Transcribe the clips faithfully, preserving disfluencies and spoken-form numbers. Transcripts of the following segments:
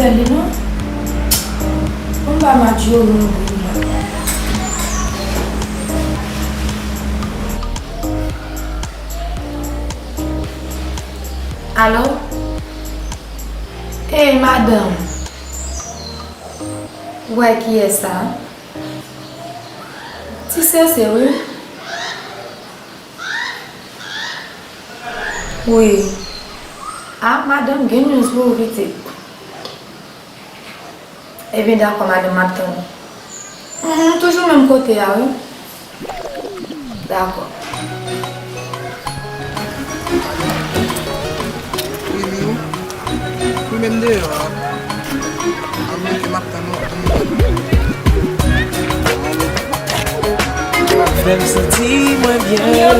Sèl li non. Konn pa match yo non. Alo? Ey, madanm. Ou wè kiyès sa? Ti Sese, wi. Wi. Ah, madanm, gen news pou ou, pitit. Ebyen, dakò, madanm, m ap tann ou. Mhm, toujou menm kote a, wi. Dakò. Wi, Miwo. Wi, menm deyò a. Ann mete m ap tann ou. Fè m santi mwen byen.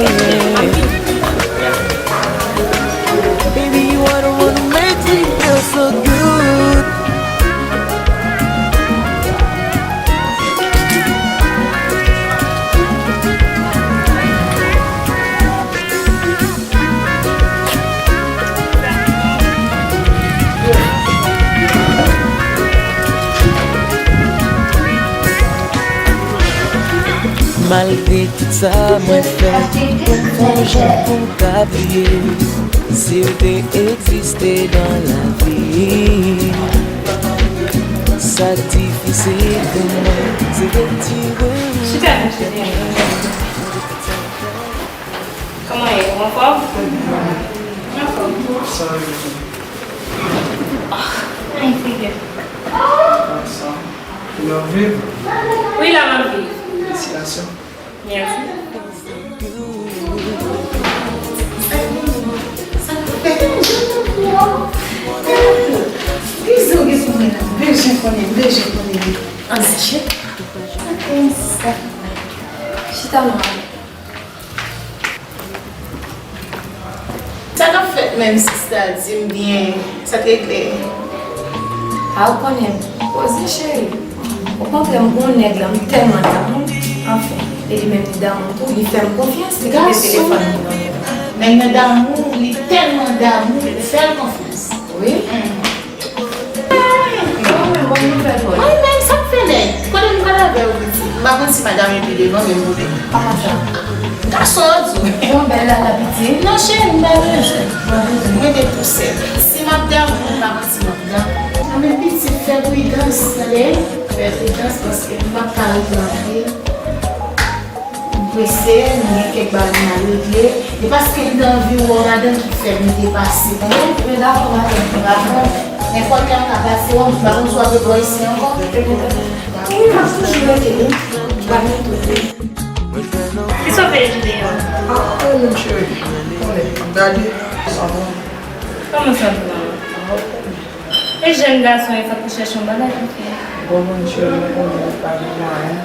Baby, you are the one who makes me feel so good. Malgre tout sa mwen fè, m fè yon jan pou m ka bliye. Si w te egziste nan lavi, sa k difisil pou mwen, se retire w. Chita, mesye. Kòman ye? Ou anfòm? Anfòm. Sa yo. Ah, ay, figi. Sa. Ou ap viv? Wi, la m ap viv. Felisitasyon. Mèsi. Chita non. Sa k ap fèt menm, sista? Di m byen, sa k regle? A, ou konnen, poze, cheri. Okontrè, m gon nèg la, m tèlman damou. Anfen, e li menm li damou tou, li fè m konfyans, li kite telefòn li nan men m. Nèg nan damou, li tèlman damou, ou fè l konfyans. Wi. Mwen menm, sa k fè nèg? Kote m pral avè w, pitit? M pa konn si madanm yo pi devan, men m pou devan. Kòman sa? Gason yo di w. Bon, bèl la, la piti. Non, cheri, m pa bezwen. M pa bezwen. Mwen te tou sèl. Si m ap damou, m pa konn si m ap damou. Nan men pitit, fè pridans, tande? Fè pridans, paske m p ap ka rete anpil. M prese, m gen kèk bagay m al regle. E paske m te anvi wè w, madanm, ki fè m te pase, tande? Men dakò, madanm. Dakò. Nenpòt lè m ka pase wè w, m pa konn si w ap ret bò isi ankò. Wi, m ap toujou rete, wi. M pa gen tout. Kisa w fè jodi a? Ah, anyen menm, cheri. Konnen, m ap gade, sanble. Kòman sanble? Ah, ou konnen. E jèn gason e fòk li chèche yon bagay pou fè. Bon, bon, cheri, mwen konnen mwen pa gen mwayen.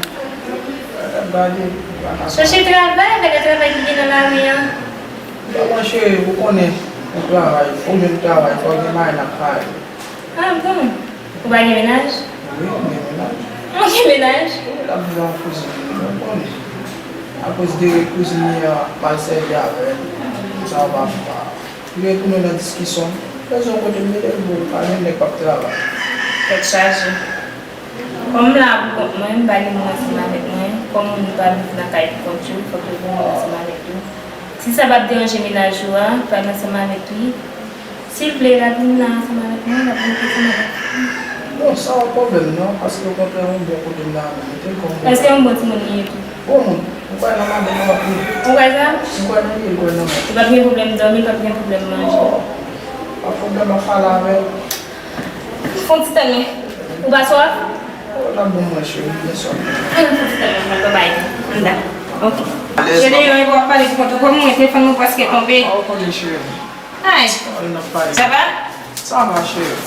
Gade, pa ka. Chèche travay, gade travay ki gen nan lari a. Bon, bon, cheri, ou konnen, yon travay, ou menm travay, fòk gen mwayen ap fè. Ah, bon? Ou pa gen mennaj? Wi, mwen gen mennaj. Ou gen mennaj? Wi, l ap viv ak kouzin li, ou konnen. Akoz de kouzin li an, m al sèvi avè l, sa w pa fè. Li retounen nan diskisyon. Rezon kote m mete l, bon, pa gen nèg k ap travay. Tèt chaje. Kòm m la pou kont mwen, m pa gen moun ansanm avèk mwen. Kòm moun pa viv nan kay pou kont yo, fòk yo gen moun ansanm avèk yo. Si sa p ap deranje mennaj ou a, pral ansanm avèk li. Si l vle, l ap vin la ansanm avèk mwen, l ap rete ansanm avèk mwen. Bon, sa pa pwoblèm non, paske okontrè, yon bon kote m la, mete l kòm bon. Èske yon bon timoun li ye tou? Bon moun, ou kwè nan madanm ou ap vini? Ou kwè sa? Ou kwè nan li, ou kwè nan mwen? Ou p ap gen pwoblèm dòmi, ou p ap gen pwoblèm manje. Non, pa pwoblèm, m ap pale avè l. Fè yon ti tann wi. Ou pa swaf? Oh, l ap bon mwen, cheri, byen swaf. Ann fè yon ti tann wi, mwen, babay. Ann da. Ok. Alèz, jede yo, w ap pale pou kont ou. Kòm mwen, telefòn mwen prèske tonbe. Ah, ou konnen, cheri. Ay. Sa va? Sa va, cheri.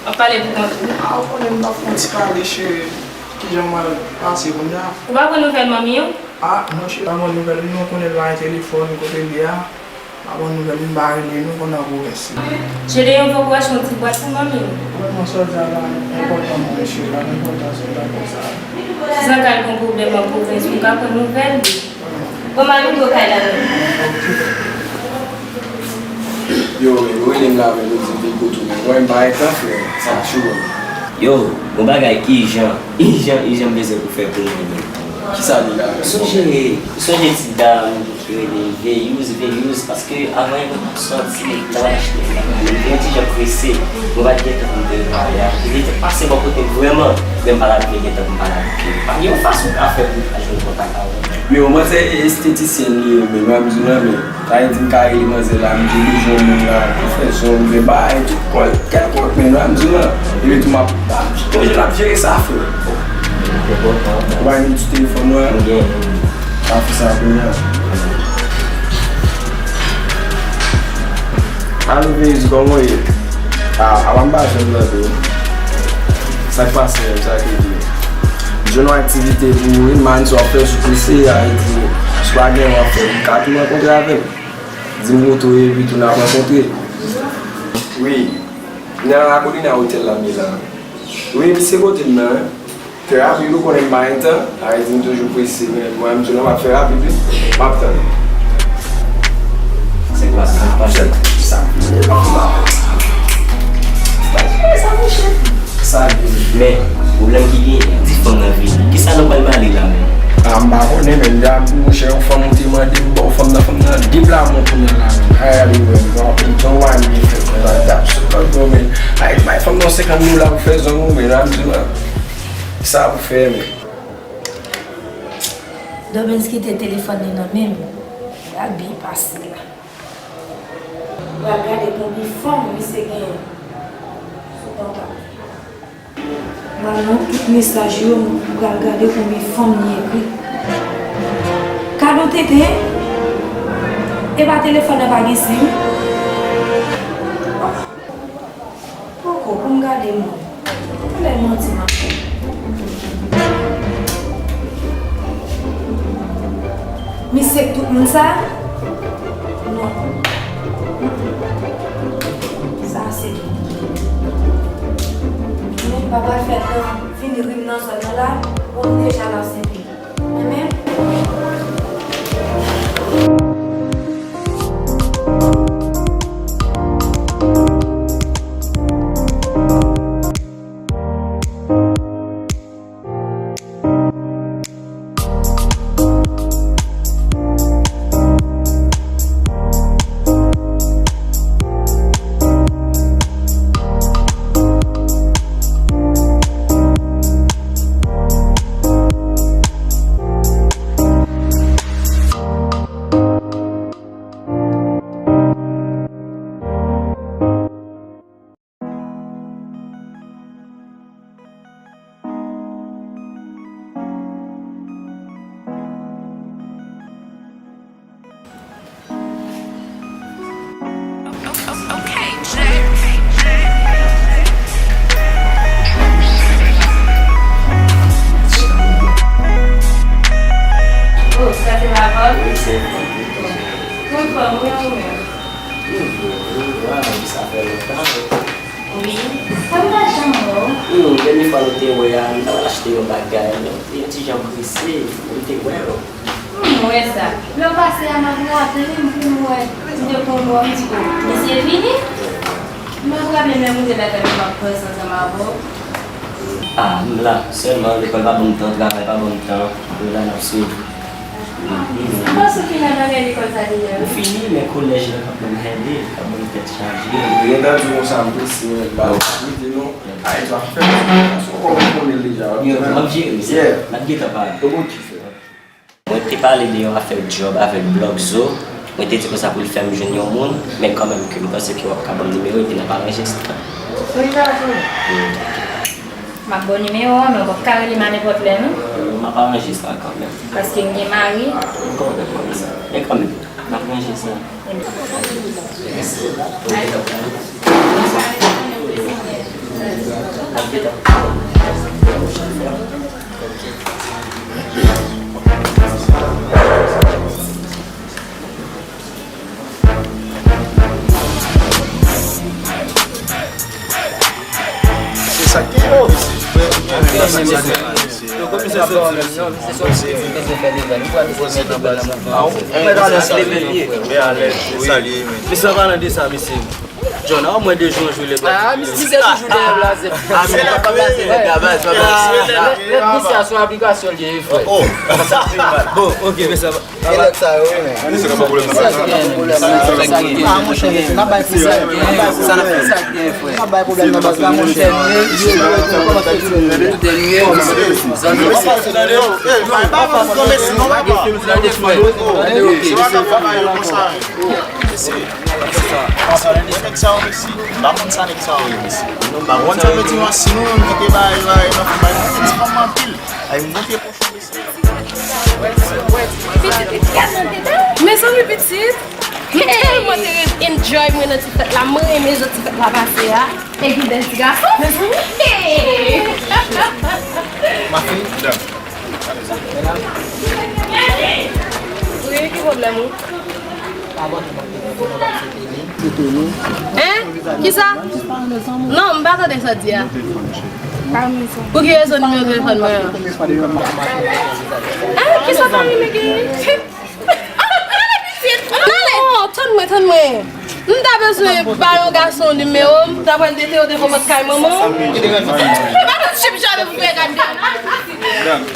W ap pale pou kont ou. Ah, ou konnen m t ap fè yon ti pale, cheri. Kijan w al pase kounye a? Ou pa pran nouvèl manmi w? Ah, non, cheri, pa pran nouvèl li, non, konnen l pa gen telefòn, kote l ye a. M pa pran nouvèl li, m pa rele, non, konnen an pwovens li. Jede yon fòk w achte yon ti bwat pou manmi w. Vrèman, sa w di a pa enpòtan, mon cheri, pa gen enpòtans, enpòtans sa. Si sa ka gen pwoblèm an pwovens, ou ka pran nouvèl li. Bon, m al ouvri kay la, non. Yo, men, yo rele m la, men, yo di m vin kote w, men. Mwen, m pa gen tan, frè. Sa cho, men. Yo, gon bagay ijan, ijan, ijan m bezwen pou fè pou mwen, men. Kisa li la, men? Sonje, sonje ti dam ki rele Veyous, Veyous, paske avan yè mwen t ap sòti, m t ap achte yon ti jan prese. Mwen pa t gen tan pou m te repare a. Li te pase bò kote m vrèman, men m pa t ap gen tan pou m pale avèk li. Pa gen yon fason w ka fè pou w ka jwenn kontak avè l. Men, yo, mwen se estetisyèn li ye, men, mwen, m di w nan, men. Sa vle di m ka rele manzè la, m di w bezwen moun la pou fè zong, men bagay, tout kòl, kèlkonk, men la, m di w nan. Epi tou, m ap, m ap, konje l ap jere sa, frè. Ou pa gen ti telefòn, wè? M gen. M ap fè sa kounye a. Alo, Veyous, kòman w ye? A, apa m pa janm tande w. Sa k pase menm, sa k rive? M jwenn yon aktivite pou ou wi, m pa konn si w ap fè sou prese, sa vle di, si w pa gen w ap fè, w ka tou rankontre avè m. Di m kote w ye, epi tou n ap rankontre. Wi, nan Akolina Otèl la m ye la. Wi, m se kote m nan, wi. Trè rapid, ou konnen m pa gen tan, sa vle di m toujou prese, men mwen, m toujou ap fè rapid, wi. M ap tann ou. Se kwa sa k pase? Sa, sa, sa, monchè. Sa vini. Men, pwoblèm ki genyen, di fanm nan vini. Kisa nou pral pale la menm? A, m pa konnen, men, m di a, monchè, yon fanm ou te mande m, bon, fanm nan, fanm nan, deplase mwen kounye a la, men. Ay, ale, men, bon, apre, jan w ale, men, fè konsa, dap sou kòd mwen, men. Ay, bay fanm nan senkant dola pou fè zong ou, men, la, m di, men, sa pou fè, men. Dobens kite telefòn li nan men m. L ap byen pase la. Pral gade konbyen fanm misye genyen sou kontak li. Pral nan tout mesaj yo, m pral gade konbyen fanm li ekri. Kadon tenten, epa telefòn nan pa gen sim. Poko, pou m gade moun. Anlè manti m ap fè. Misye k tout moun sa? Non. Sa se li. Men m pa pral fè tan vin ri m nan zòn nan la, bon, m deja la senpi. Amen. Oh, sa se madanm? Wi, se li. Mwen anfòm, wi, ou menm? Wi, wi, wi, sa fè lontan. Wi. Sa m pa janm wè w. Wi, dènye fwa nou te wè a, m t ap achte yon bagay, yon, yon ti jan prese, m te wè w. M wè sa. Lè w pase a, m ap raple m pou m wè. M te konn wè w, m di, o, misye vini? M ap raple m lè m rive lakay mwen, m ap pase ansanm avè w. A, m la. Sèlman, lekòl pa ban m tan, travay pa ban m tan. Nou la, n ap swiv. M panse w fini ak bagay lekòl sa deja, wi. M fini, men kolèj la k ap ban m hède, k ap ban m tèt chaje. Mwen gentan di w konsa, m prese, mwen pa rete non. Ayiti ap fè m sou kò m konnen l deja. M ap jere, m ap gentan pale. Mwen te pale de yon afè djòb avèk Blòk Zo. Mwen te di konsa pou l fè m jwenn yon moun, men kanmenm ke m panse ke w ap ka ban m nimewo epi n ap aranje sa. Wi, m dakò. M ap ba w nimewo a, men w p ap ka rele m a nenpòt lè, non. M ap aranje sa kanmenm. Paske m gen mari. M konnen, m konnen sa. Men kanmenm, n ap ranje sa. Se sa k gen yo. Mèsi, mèsi. Misye soti menm non, misye soti, misye bezwen fè level. Li pral bezwen fè level nan baz la. Misye an palan de sa, mesye. John, a mwen de jou an jou le baz. Ah, misye toujou dèyè blaze. Ah, misye pa blaze nèg la, baz. Nèg misye a sou aplikasyon li ye, frè. Oh, sa fè mal. Bon, ok, mesye. E lòt sa yo, wi, men. Sa gen, sa gen. Ah, monchè, n ap bay pwoblèm. Sa n ap fè. N ap bay pwoblèm nan baz la, monchè. Dènye, dènye, zòn. Mesye, tande, oh, eh, pa, pa, pa, non, mesye, non, papa. Tande, frè. Tande, ok. Se pa ka travay konsa. Mesye, nèg sa yo, mesye. M pa konn sa nèg sa yo ye, mesye. M pa konn sa yo di, si nou menm nou te bay, bay, nan fè bay, nou fè ti fanm anpil. Ay, m monte kochon, mesye. Mezanmi pitit, mwen tèlman te enjoy mwen nan ti fèt la, mwen renmen jan ti fèt la pase a. Epi bèl ti gason. Mezanmi. Hey! Ma fille. Wi, ki pwoblèm ou? Hein? Kisa? Non, m pa tande sa w di a. Pou ki rezon nimewo telefòn mwen an? Hein? Kisa pa rive genyen? Non, tann mwen, tann mwen. M ta bezwen ba yon gason nimewo, m ta pral mete yo devan pòt kay manman w. Chip jade pou fè gade.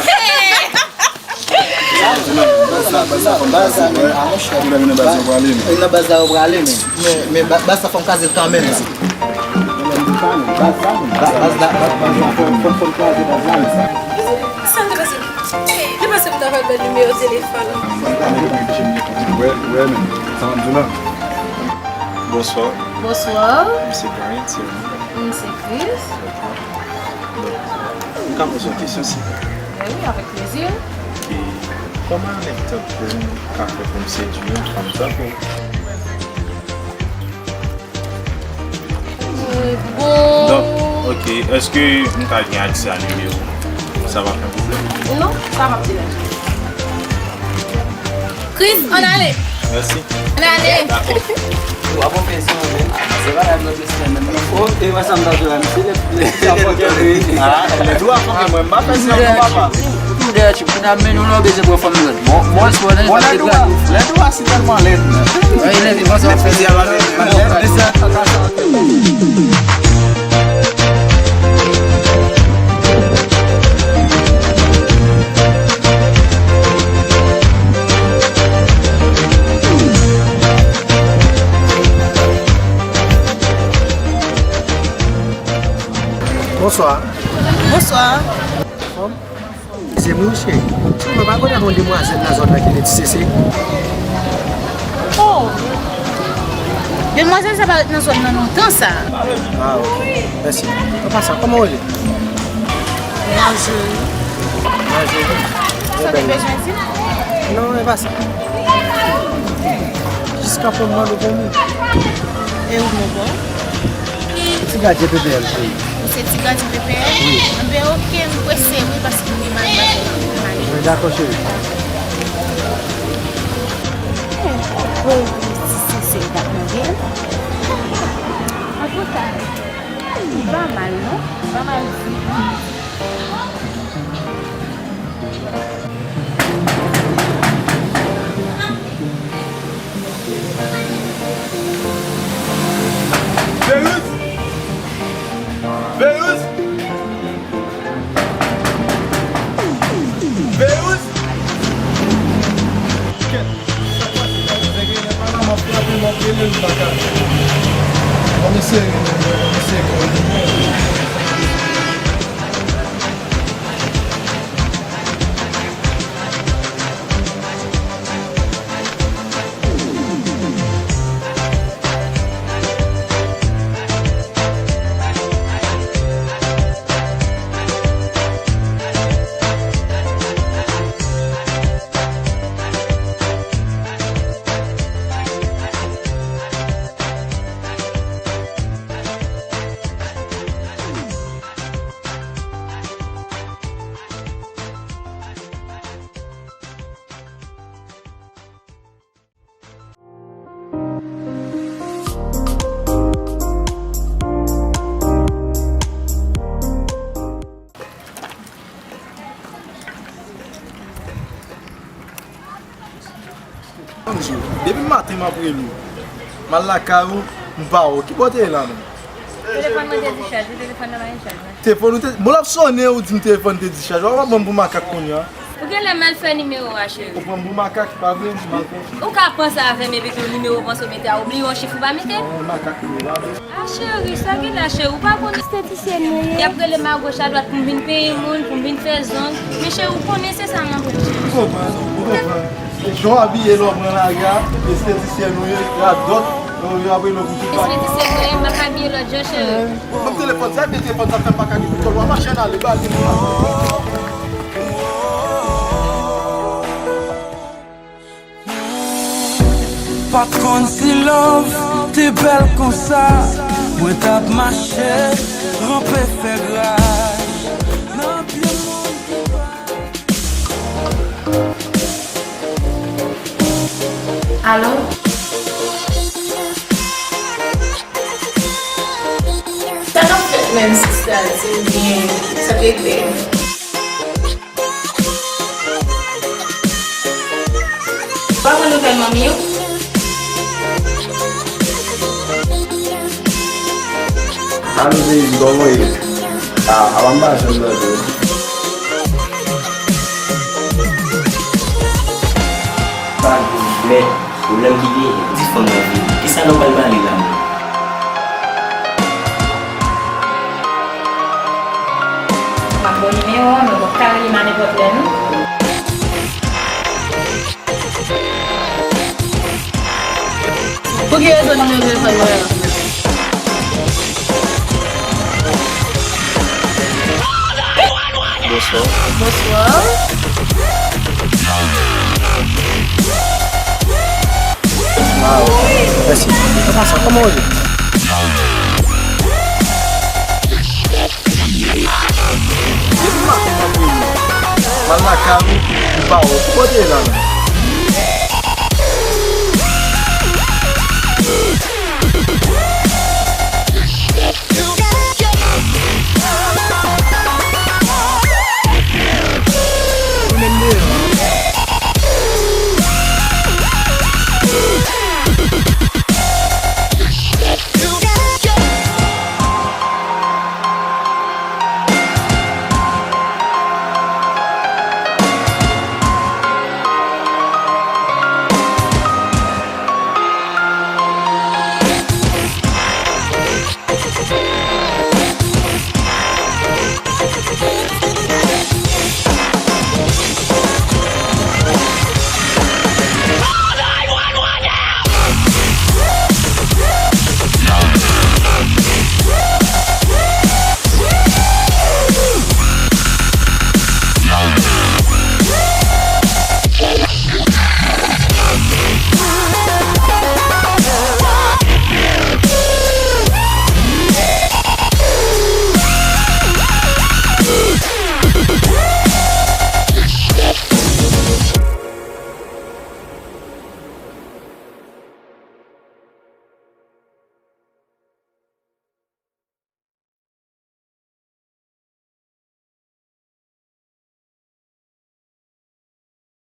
Hey! Baz la, baz la, baz la, men, a, monchè. Nan baz la yo prale, men. Men, men ba-, baz la fò m kraze l kanmenm, la. Baz la, baz la, fò, fò, fò m kraze baz la, men. Sa te pase? Li panse m ta pral bay nimewo telefòn. Wè, wè, men. Sa m ap di w la. Bonswa. Bonswa. M se Brian, se ou menm? M se Chris. Bon, m ka poze yon kesyon, silvouplè? Ben wi, avèk plezi. E kòman nèg tankou m ka fè pou m sedui yon fanm tankou w? Bon. Donk, ok, èske m ka gen aksè a nimewo w? Sa pa fè pwoblèm? Non, sa p ap deranj. Chris, ann ale. Mèsi. Ann ale. Dakò. W ap fè sa, men. Se pa la, se pa la, men. Oh, e wè sa m ta jwe la, misye lè, lè, lè, ah, lè dwa fòke mwen, m pa fè sa, non, papa. Tou dèyè, ti, pou n ap mennen w la, w bezwen pran fanm lòt. Bon, bon, espo, nan, bon, lè dwa, lè dwa, si tèlman lèd, men. Wi, lè, bon, sa fè. Bonswa. Bonswa. Anfòm? Se mwen, cheri. Mwen pa konn yon demwazèl nan zòn nan ki rele Ti Sese. Oh! Demwazèl sa pa ret nan zòn nan lontan, sa. Ah, ok. Mèsi. An pasan, kòman w rele? Marjorie. Marjorie. Sa w te bezwen di m? Non, e pa sa. Jis kanpe m mande w pou mwen. E ou, mon bò? Ti gadyen P P L, cheri. Ou se ti gadyen P P L? Wi. Enben, oke, m prese, wi, paske m gen mari, m gen mari. Wi, dakò, cheri. Eh, oh, ti sensè, m t ap mande l. Antouka, li pa mal, non? Li pa mal ditou. Beyrouth! Beyrouth! Beyrouth! Kèt, sa k pase la? Nèg genyen pa la, m ap frape, m ap rele, m pa ka. Ann eseye, ann eseye. Depi maten m ap rele w. M al lakay ou, m pa wè w. Ki bò w te ye la menm? Telefòn mwen te dichaj, wi, telefòn nan pa gen chaj, non. Telefòn ou te, bon, l ap sonnen, ou di m telefòn te dichaj. W ap pran m pou makak kounye a. Ou genlè mal fè nimewo a, cheri. Ou pran m pou makak, pa vre, m mal fè. Ou ka panse avè m epi tou nimewo panse w mete a, ou bliye yon chif ou pa mete? Non, makak nimewo a. A cheri, sa gen la cheri, ou pa konn estetisyèn mwen ye. Y ap rele m agoch adwat pou m vin peye moun, pou m vin fè zong. Men cheri, ou konnen se sa m anvi cheri. M konprann, m konprann. Jan w abiye lè w pran lari a, estetisyèn ou ye, radòt, yo ap rele w pou tout bagay. Estetisyèn mwen ye, m pa ka abiye lòt jan cheri. Ban m telefòn sa, epi telefòn sa fè m pa ka gen kontwòl. W a mache n ale, ba li. Pa t konn si love te bèl konsa. Mwen t ap mache, ranpe fè graj nan pye moun ki pa. Alo? Sa k ap fèt menm sista, di m byen, sa k regle? Pa pran nouvèl manmi yo. Alo Daisy, kòman w ye? A, apa m pa janm tande w. Pa gen pwoblèm ki genyen, di fanm nan vini. Kisa nou pral pale la menm? M ap ba w nimewo a, men w p ap ka rele m a nenpòt lè non. Pou ki rezon nimewo telefòn mwen an? Bonswa. Bonswa. Ah, ok. Mèsi. An pasan, kòman w ye? Depi maten m ap rele w. M al lakay ou, m pa wè w. Ki bò w te ye la menm?